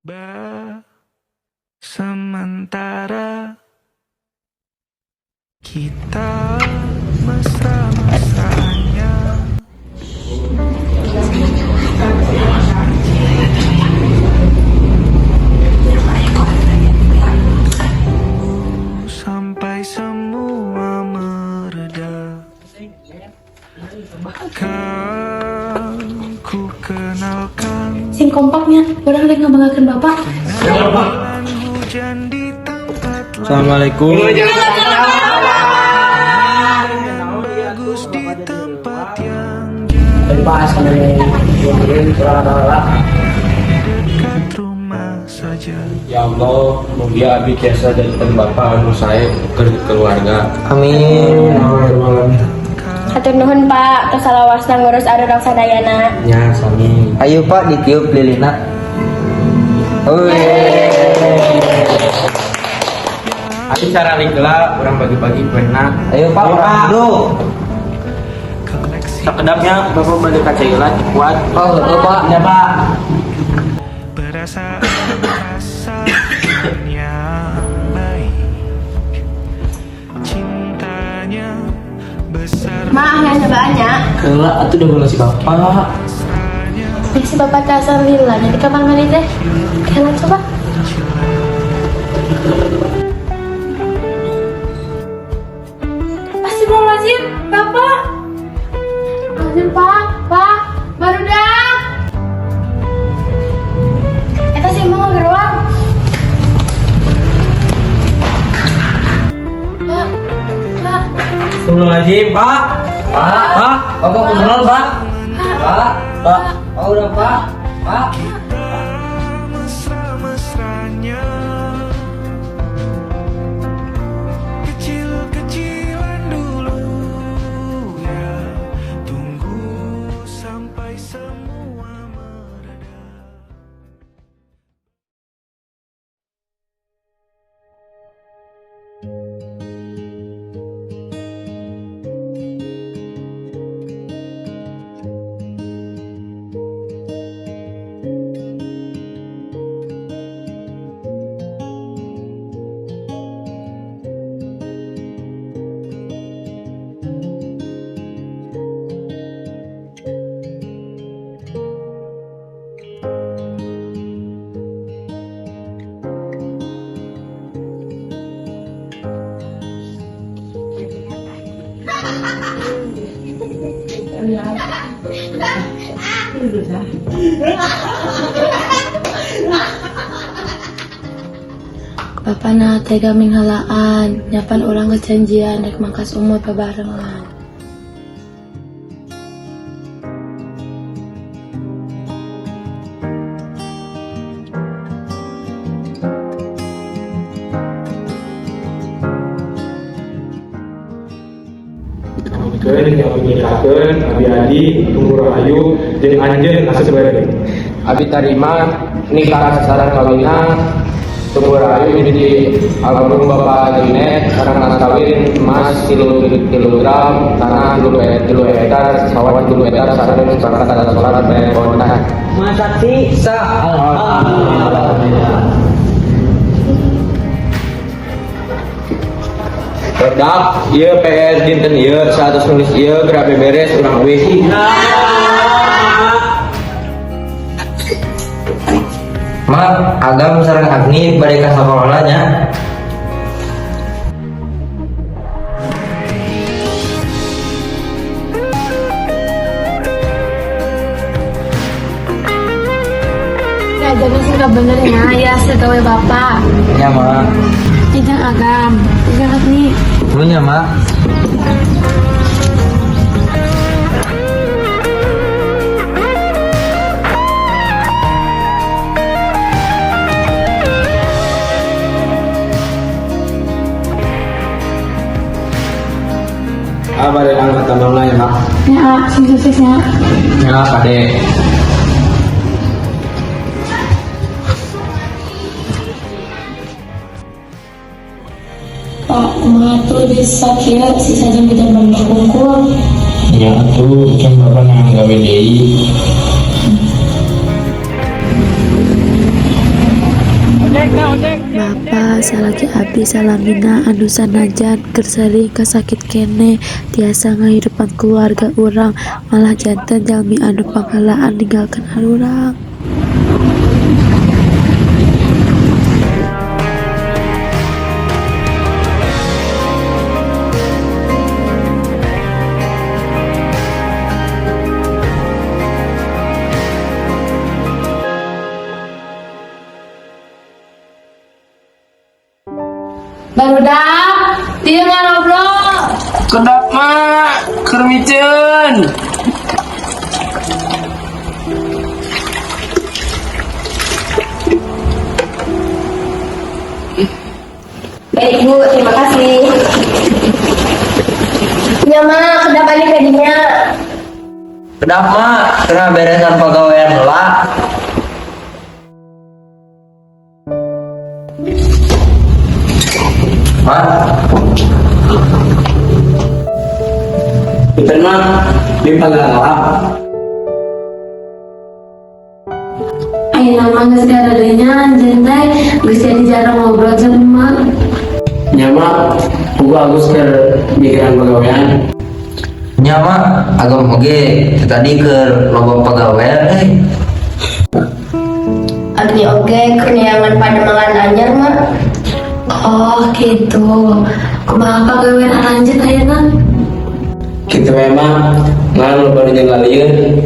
Ba sementara kita mesra-mesranya. Sampai semua mereda, kan ku kenalkan Sing kompaknya, urang rek ngabanggakeun Bapak. Jalan hujan di tempat lain Assalamualaikum. bagus di tempat yang jauh dekat rumah saja. Ya Allah, mugia abi tiasa janten bapak anu sae ke keluarga. Amin. Hatur nuhun, Pak, tos salawasna ngurus arurang sadayana. Ya, sami. Ayo, Pak, ditiup lilina. Wih. Abi cara heula urang bagi-bagi kuena. Ayo, Pak, urang duduk. Koleksi Sakedapnya bapak balik ka cailan kuat. Oh, oh, Pak. Ya, Pak. Perasaan rasa yang baik, cintanya besar. Mah, yang nyobaannya. Heula atuh udah si bapak. Rasanya. Ih, si Bapak teh asal lila di kamar mandi teh. Kela coba. Astagfirullahaladzim, Bapak. Azim, Pak, Pak, barudak. Eta sih mau ngeruang. Pak, Pak, Astagfirullahaladzim, Pak. Pak, Pak. Bapak kenal, Pak. Pak, Pak. Oh, udah, Pak. Pak. Mesra-mesranya kecil-kecilan dulu ya, tunggu sampai semua mereda. Bapak na tega minghalaan, nyapan urang kejanjian rek mangkas umur babarengan. Keun yang nikahkeun abi Adi Tunggul Rahayu jeung anjeun Asep Bade. Abi tarima nikah sareng kawina Tunggul Rahayu binti almarhum Bapak Junet sareng mas kawin emas 3 kilogram, tanah 3 hektar, sawah 3 hektar, sareng seperangkat alat sholat bayar kontan. Saksi sah. Alhamdulillah. Redak, ieu PS dinten ieu, 100 nulis ieu, geura beres urang euy. Mak, Agam sareng Agni bade ka sakola nya. Ya, jadi sih benernya ya segawe Bapak. Ya, Mak. Ijang Agam, ijang Agni. Dulu nya, Mak. Ah, bade angkat tambang ya, Mak. Ya, sing suksesnya. Ya, kade. Pak, kumaha tuh bisa kieu sisa jeung kita berkumpul. Ya atuh, can bapak nang gawe deui. Bapa salaki abdi salamina anu sanajan keur sering kasakit keneh tiasa ngahirupan keluarga urang, malah janten jalmi anu pangheulaan ninggalkeun arurang. Barudak, dieu ngarobrol. Kedap mak, keur miceun. Baik Bu, terima kasih. Ya mak, kedap balik kadinya. Kedap mak, kena beresan pagawean heula. Mak, Punten mak, di pagalah. Ayeuna mah geus garede nya anjeun teh geus jadi jarang ngobrol jeung emak. Nya mak, puguh Agus keur mikiran pagawean. Nya mak, agam oge tadi keur loba pagawean euy. Agni oge keur neangan pademangan anyar mak. Oh gitu. Kumaha pagawean aranjeun ayeuna? Kitu we mak, ngan loba nu jeung lalieun.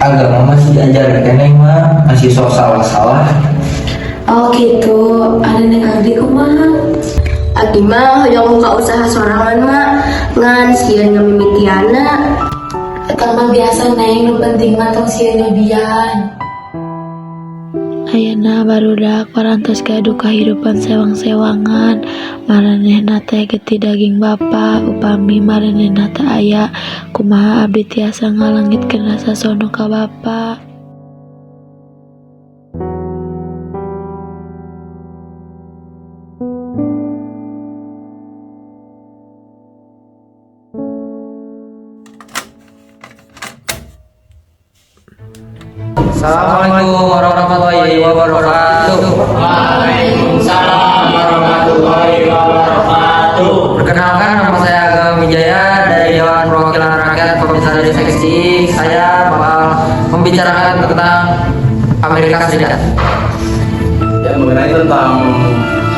Agama masih diajarin keneh mah, masih sok salah-salah. Oh gitu. Ari Neng Agni kumaha? Agni mah hoyong muka usaha sorangan mak, ngan sieun ngamimitiana. Eta mah biasa Neng, nu penting mah tong sieun nyobian. Ayeuna barudak parantos gaduh kahirupan sewang-sewangan, maranehna teh getih daging bapa, upami maranehna teu aya, kumaha abdi tiasa ngalengitkeun rasa sono ka bapa. Assalamualaikum warahmatullahi wabarakatuh. Waalaikumsalam warahmatullahi wabarakatuh. Perkenalkan, nama saya Agam Wijaya dari Dewan Perwakilan Rakyat Komisaris Seksi. Saya bakal membicarakan tentang Amerika Serikat. Ya, mengenai tentang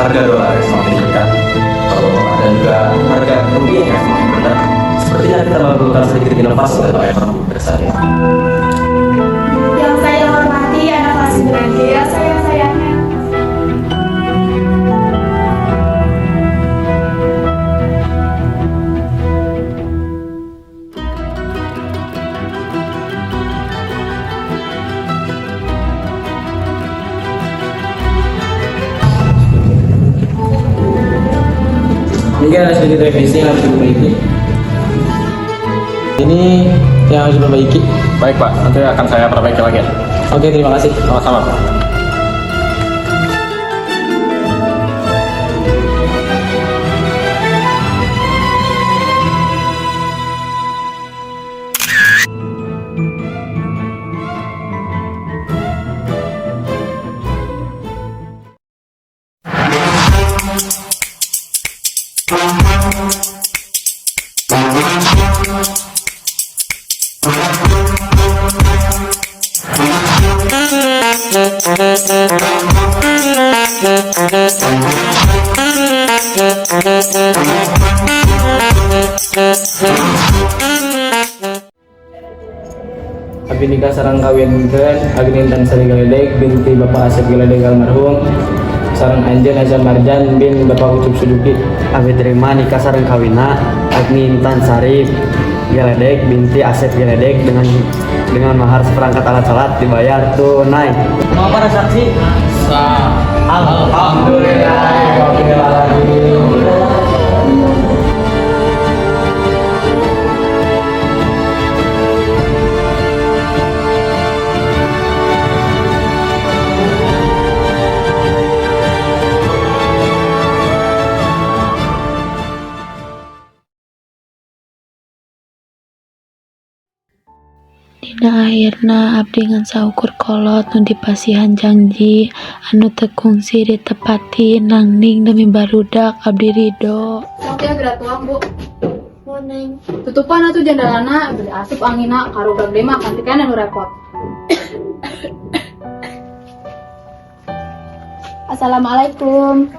harga dolar yang semakin meningkat dan juga harga rupiah yang semakin rendah, sepertinya kita memerlukan sedikit inovasi untuk ekonomi besar ya. Yang saya hormati anak kelas 9G, saya sayangnya. Mungkin ada sedikit revisi yang harus diperbaiki. Ini yang harus diperbaiki. Baik Pak, nanti akan saya perbaiki lagi ya. Oke, terima kasih. Sama-sama Pak. Abi nikah sareng kawinkeun Agni Intan Sari Galedeg binti Bapak Asep Galedeg almarhum sareng anjeun Azam Marjan bin Bapak Ucup Suzuki. Abi terima nikah sareng kawina Agni Intan Sari Geledek binti Asep Geledek dengan mahar seperangkat alat salat dibayar tunai. Mau para saksi? Alhamdulillah. Dina Dina ahirna abdi ngan saukur kolot nu dipasihan jangji anu teu kungsi ditepati, nanging demi barudak abdi ridho. Sok ya geura tuang, Bu. Neng. Tutupan atuh jandelana, beli asup angina, karubrag deui mah kanti keneh nu repot. Assalamualaikum.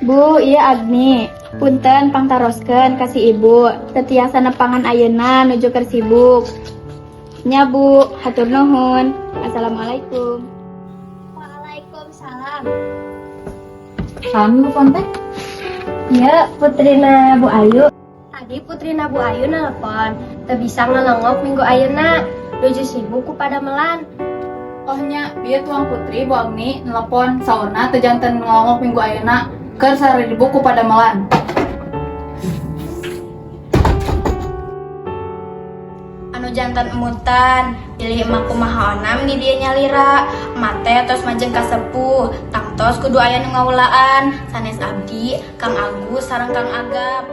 Bu, iya Agni. Punten pangtaroskeun ka si Ibu. Teu tiasa nepangan ayeuna nuju keur sibuk. Nya Bu, hatur nuhun. Assalamualaikum. Waalaikumsalam. Salam nelpon teh. Iya, putrina Bu Ayu. Tadi putrina Bu Ayu nelpon, teu bisa ngalongok minggu ayeuna, nuju sibuk ku padamelan. Oh nya, bieu tuang putri Bu Agni nelpon saurna teu janten ngalongok minggu ayeuna keur sariribuk ku padamelan. Anu janten emutan, pilih emak kumaha onam di dieu nyalira, emak teh tos majeng ka sepuh, tangtos kudu aya nu ngawulaan, sanes abdi, Kang Agus sareng Kang Agam.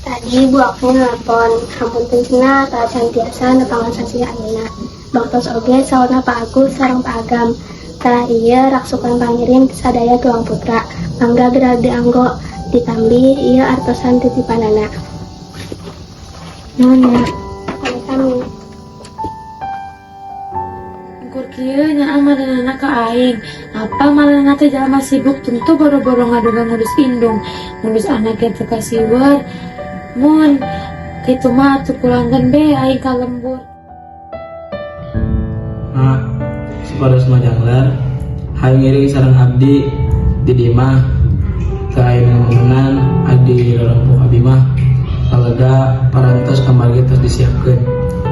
Tadi Bu Agni nelpon, hapunten cenah tacan tiasa nepangan sasih ayeuna. Baktos oge saurna Pak Agus sareng Pak Agam. Tah ieu raksukan pangirim sadaya tuang putra. Mangga geura dianggo, ditambih ieu artosan titipanana. Nuhun ya. Sami-sami. Ukur kieu nyaah maranehna ka aing. Apa maranehna teh jalma sibuk tentu boro-boro ngaduga ngurus indung, ngurus anak ge teu kasiweur. Mun kitu mah atuh pulangkeun be aing ka lembur. Mak, supados majangler, hayu ngiring sareng abdi di dimah teu aya nu ngamenan abdi rorempuk abi mah lega parantos kamari tos disiapkeun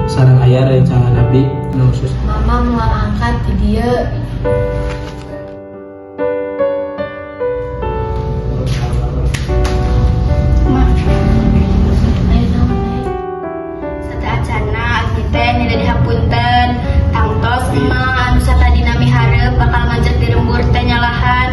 sareng aya rencangan abdi nu khusus. Mama moal angkat di dieu. Aya naon, Neng? Sateuacanna abdi teh nyeri dihapunten. Tangtos emak anu satadina mihareup bakal ngajak di lembur teh nyalahan.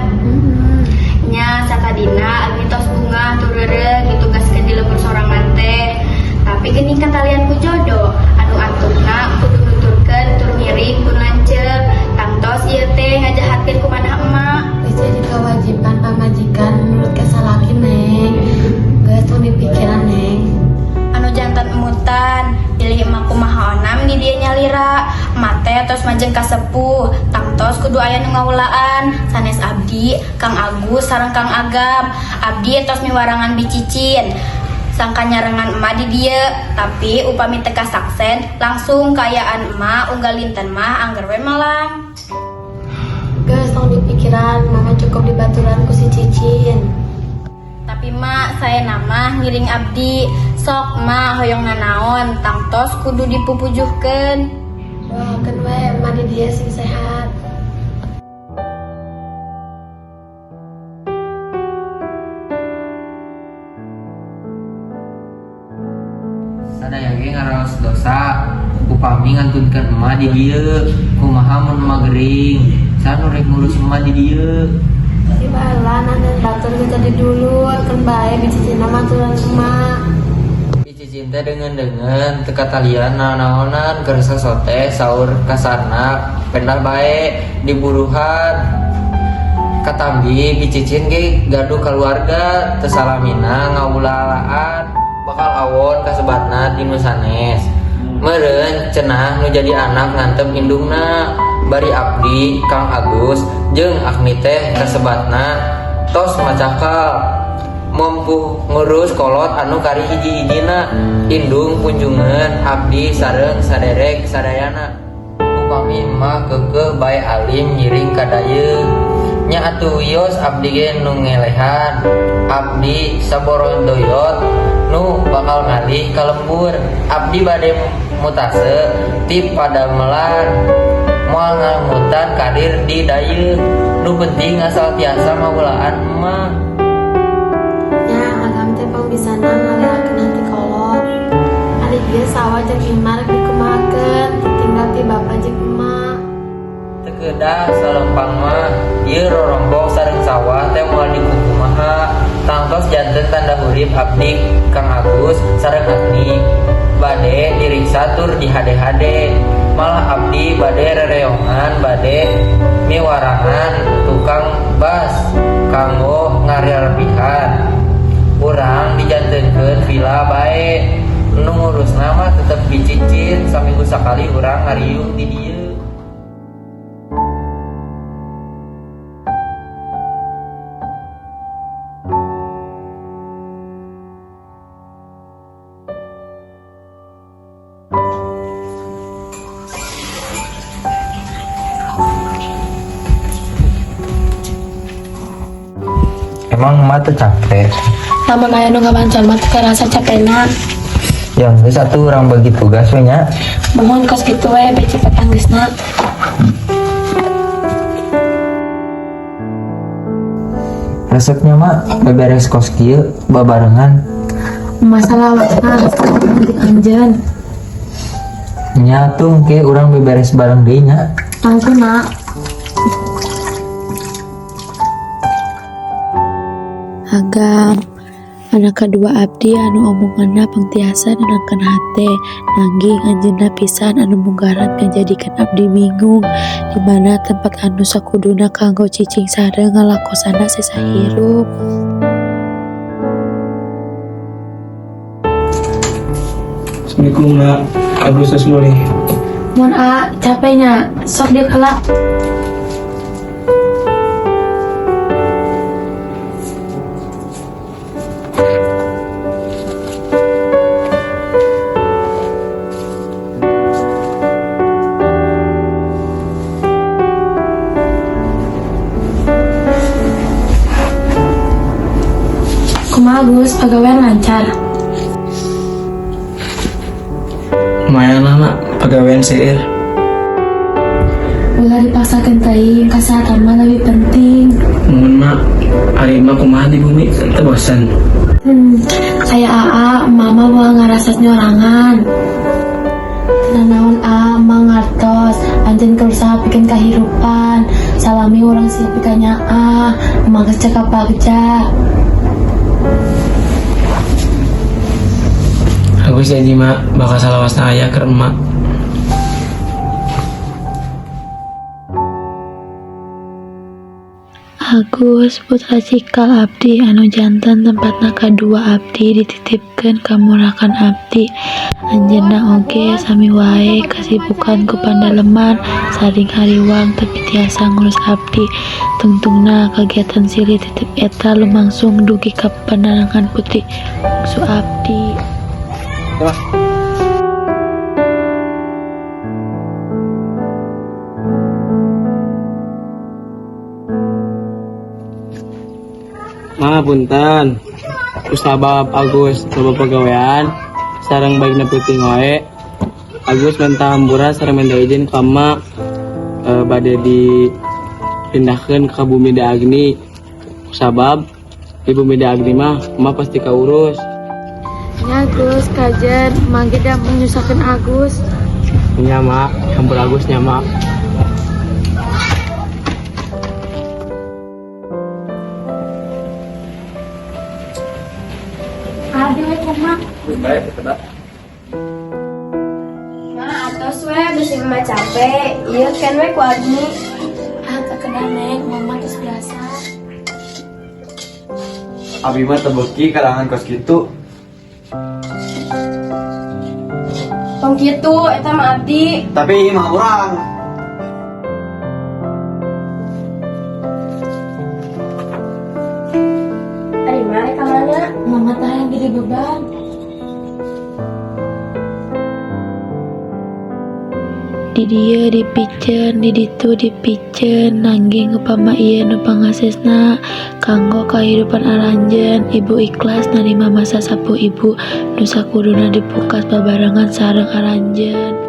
Nya satadina abdi tos bungah tureureun ditugaskeun di lembur sorangan teh. Tapi geuning katalian ku jodoh anu antukna kudu nuturkeun tur ngiring ku lanceuk. Tangtos ieu teh ngajahatkeun ku manah emak. Geus jadi kewajiban pamajikan nurut ka salaki, Neng. Geus tong dipikiran, Neng. Anu janten emutan, pilih emak kumaha onam di dieu nyalira. Emak teh tos majeng ka sepuh, tangtos kudu aya nu ngawulaan, sanes abdi, Kang Agus sareng Kang Agam. Abdi tos miwarangan bicicin. Sangka nyarengan emak di dieu, tapi upami teu kasaksen langsung kaayaan emak unggal dinten mah angger we melang. Geus tong dipikiran, mama cukup dibaturan ku si Cicin. Tapi mak saya nama ngiring abdi, sok mak hoyong nanaon, tangtos kudu dipupujuhkeun. Doakeun we emak di dieu sing sehat. Sadaya ge ngaraos dosa upami ngantunkeun emak di dieu, kumaha mun emak gering, saha nu rek ngurus emak di dieu? Di baheula nanden batur ge jadi dulur, keun bae bicicina mah aturan emak. Bicicin teh deungeun-deungeun teu katalian naon-naonan keur sosote saur kasarna pendah bae diburuhan. Katambi bicicin ge gaduh kaluarga teu salamina ngawulalaan bakal awon kasebatna ti nu sanes. Meureun cenah nu jadi anak ngantep indungna bari abdi Kang Agus jeung Agni teh kasebatna tos macakal mampu ngurus kolot anu kari hiji-hijina indung kunjungan abdi sareng saderek sadayana. Upami emak keukeuh bae alim ngiring ka dayeuh Nya atuh wios abdi ge nu ngelehan. Abdi saborodoyot nu bakal ngalih ka lembur. Abdi bade mutase ti padamelan. Moal ngamutan karir di dayeuh. Nu penting asal tiasa ngawulaan emak. Nya Agam teh pangbisana ngalehakeun ti kolot. Ari ieu sawah jeung imah rek dikumahakeun, tinggal ti bapa jeung emak. Teu kedah salempang mah, ieu rorompok sareng sawah teh moal dikukumaha. Tangtos janten tanda hurip abdi Kang Agus sareng Agni. Bade diriksa tur dihade-hade. Malah abdi bade rereongan bade miwarangan tukang bas kanggo ngarerpihan. Urang dijantenkeun vila bae. Nu ngurusna mah tetep dicicit saminggu sakali urang ngariung di dieu. Emang emak teu capek? Lamun aya nu ngabantuan mah teu karasa capena. Yang geus atuh urang bagi tugas we nya. Muhun kos kitu we be cepet anggeusna. Resepnya mak beberes kos kieu babarengan. Masalah wasna penting anjeun. Nya tuh engke urang beberes bareng deui nya. Langsung nak. Agam anak kedua abdi anu omonganna pangtiasa nenangkeun hate nanging anjeunna pisan anu munggaran ngajadikeun abdi bingung di mana tempat anu sakuduna kanggo cicing sareng ngalakosanna sisa hirup. Assalamualaikum nak Agus geus mulih. Mun a capeknya sok dieu heula. Kumaha Gus, pagawean lancar? Lumayan lah mak, pagawean seueur. Ulah dipaksakeun teuing, kesehatan mah lebih penting. Mun mak, ari emak kumaha di bumi, teu bosan. Aya aa, mama moal ngarasa nyorangan. Teu naon aa, emak ngartos, anjeun keur usaha pikeun kahirupan. Salami urang siap pikanyaah, emak geus cekap bagja. Agus janji mak, bakal salawasna aya keur emak. Agus putra cikal abdi anu janten tempatna kadua abdi dititipkeun ka murakan abdi. Anjeunna oge sami wae kasibukan ku pandaleman saring hariwang tapi tiasa ngurus abdi. Tungtungna kagiatan silih titip eta lumangsung dugi ka panarangan putri bungsu abdi. Ma punten. Kusabab Agus loba pagawean sareng baikna peuting wae. Agus menta hampura sareng minta izin ka emak bade dipindahkeun ka bumi Agni. Kusabab di bumi Agni mah emak pasti kaurus. Nya Gus, kajen mangge da menyusahkeun Agus. Nya mak, hampura Agus nya mak. Adi we kumaha? Baik, tetap. Ma atos we bisi mama capek. Ieu kan we ku Agni. Ah, teu kedah Neng, mama geus biasa. Abi mah teu beuki kalangan kos kitu. Tong kitu eta mah abdi. Tapi ieu mah urang. Ari mah rek ka mana? Mama tah yang gede beban. Di dieu dipiceun, di ditu dipiceun, nanging upama ieu nu pangasesna kanggo kahirupan aranjeun, ibu ikhlas narima masa sapuh ibu nu sakuduna dipungkas babarengan sareng aranjeun.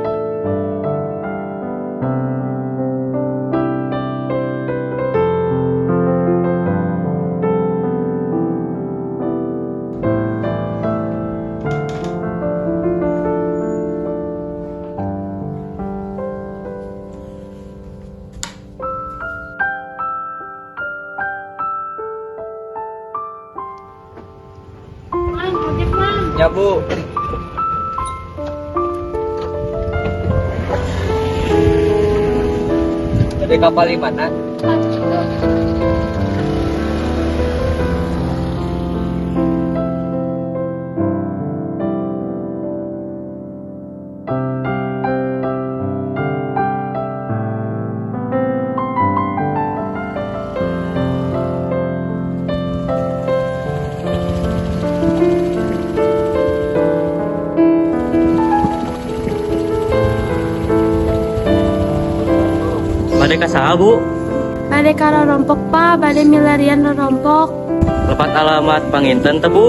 Ya, Bu. Ada kapal di mana? Bade ka saha, Bu? Bade ka rorompok, Pak, bade milarian rorompok. Lepat alamat panginten teu, Bu?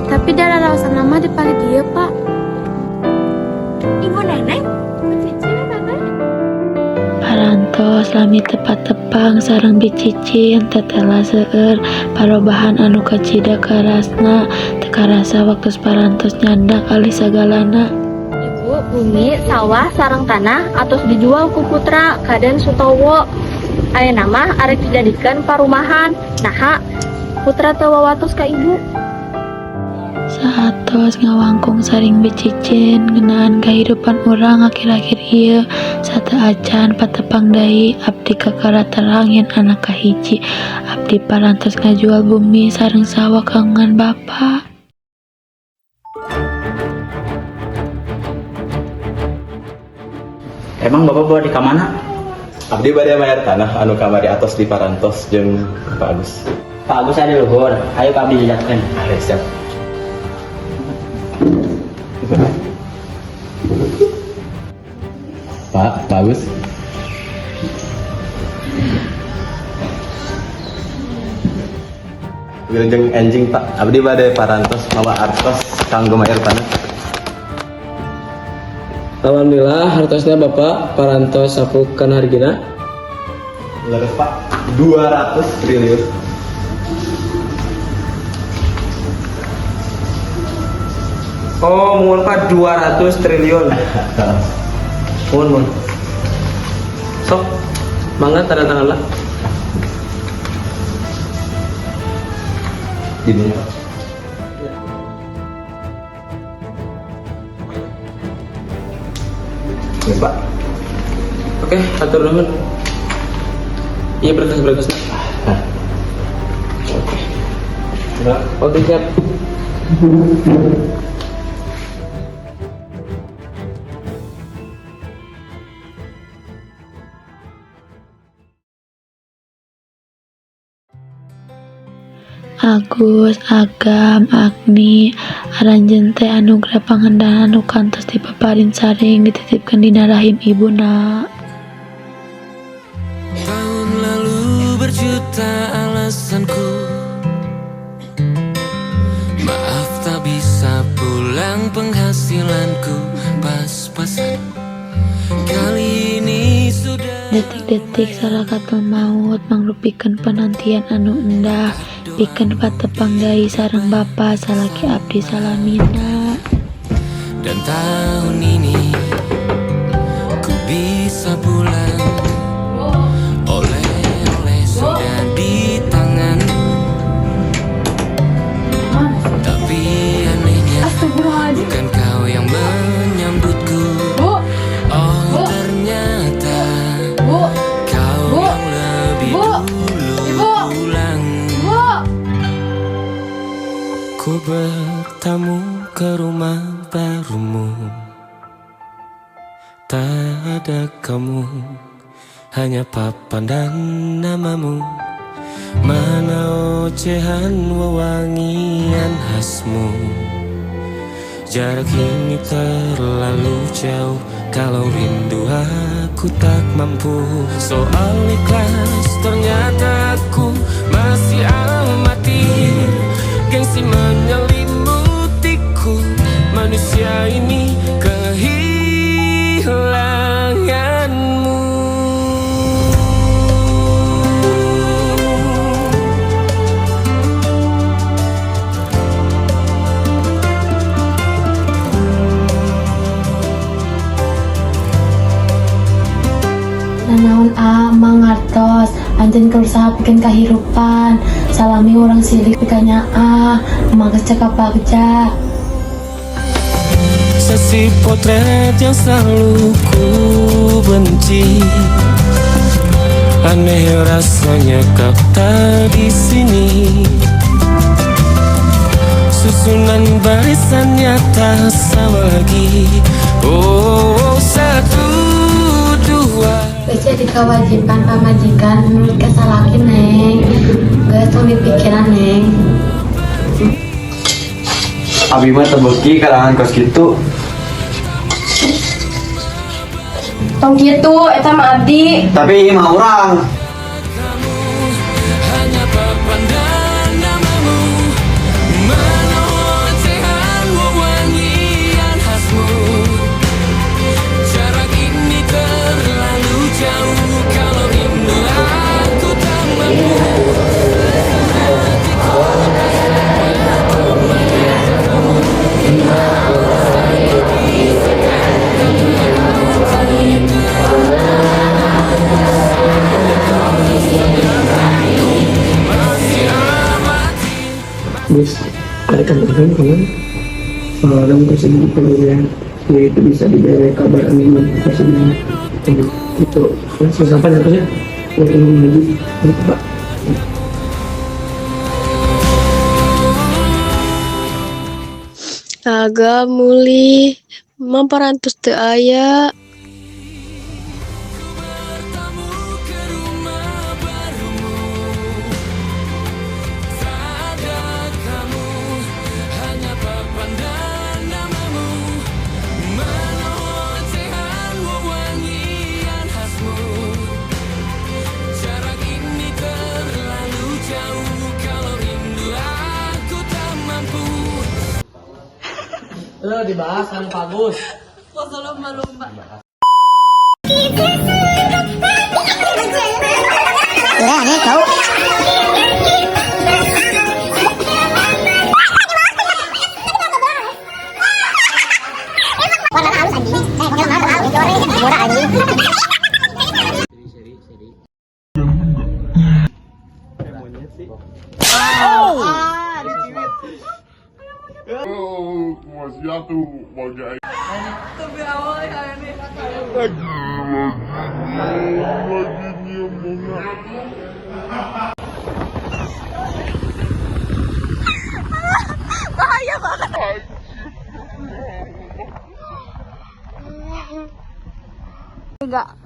Tapi da lalaosan mah di palih dieu, Pak. Ibu Neneng, cici tante. Parantos lami teu patepang sareng bicicin, tetela seueur parobahan anu kacida karasna, teu karasa waktos parantos nyandak alih sagalana. Ibu, bumi, sawah, sareng tanah atos dijual ku Putra ka Den Sutowo. Ayeuna mah arek dijadikeun parumahan. Naha, Putra teu wawatos ka ibu. Saatos ngawangkong sareng bicicin ngeunaan kahirupan urang akhir-akhir ieu, sateuacan patepang deui abdi kakara terang yen anak kahiji abdi parantos ngajual bumi sareng sawah kagungan bapa. Emang Bapak bade ka mana? Abdi bade mayar tanah anu kamari atos diparantos jeung Pak Agus. Pak Agus ada luhur, ayo ka abdi jelaskeun. Ayo, siap. Pak, Pak Agus. Wilujeng enjing, Pak. Abdi bade parantos mawa artos kanggo mayar tanah. Alhamdulillah hartosna Bapak parantos sapukan hargina. Leres, Pak, 200 triliun. Oh, muhun, Pak, 200 triliun. Muhun, muhun. Sok, mangga tanda tangan lah. Gini, Pak. Yes, Pak. Oke, hatur nuhun. Iya, berkas-berkas. Oke. Oke, siap. Agus, Agam, Agni, aranjeun teh anugerah pangendahan nu kantos dipaparin sareng dititipkeun dina rahim ibuna. Tahun lalu berjuta alasanku, maaf tak bisa pulang, penghasilanku pas-pasan. Kali ini sudah Detik-detik sarakatul maut mangrupikeun penantian anu endah pikeun patepang deui sareng bapa salaki abdi salamina. Dan tahun ini ku bisa pulang. Oleh-oleh sudah di tangan. Tapi anehnya bukan kau yang menyambutku. Bu, Oh, Bu. ternyata Bu, kau Bu. yang lebih Bu. dulu Ibu. pulang. Bu. Ku bertamu ke rumah barumu. Tak ada kamu, hanya papan dan namamu. Mana ocehan wewangian khasmu. Jarak ini terlalu jauh. Kalau rindu aku tak mampu. Soal ikhlas ternyata aku masih amatir. Gengsi menyelimutiku. Manusia ini kehilanganmu. Nanaon a mangartos anjeun keur usaha pikeun kahirupan salami urang silik pikanyaah mangga cekap bagja. Sesi potret yang selalu ku benci. Aneh rasanya kau tak di sini. Susunan barisannya tak sama lagi. Oh, satu dua. Geus jadi kewajiban pamajikan nurut ka salaki, Neng. Geus tong dipikiran, Neng. Abi mah teu beuki kalangan kos kitu. Tong kitu eta mah abdi. Tapi ieu mah urang. Hanya papan dan namamu. Mana ocehan wewangian khasmu. Jarak ini terlalu jauh. Kalau rindu aku tak mampu. Gus, ada kan orang kawan dalam persegi pemilihan ya itu bisa diberi kabar angin persegi itu langsung sampai harusnya dari imam lagi gitu, Pak. Agak mulih mamparantos teu aya. Bertamu ke rumah barumu. Tak ada kamu. Hanya papan dan namamu. Mana ocehan wewangian khasmu. Jarak ini terlalu jauh. Kalau rindu aku tak mampu. Lo dibahas sama Pak Gus. Enggak.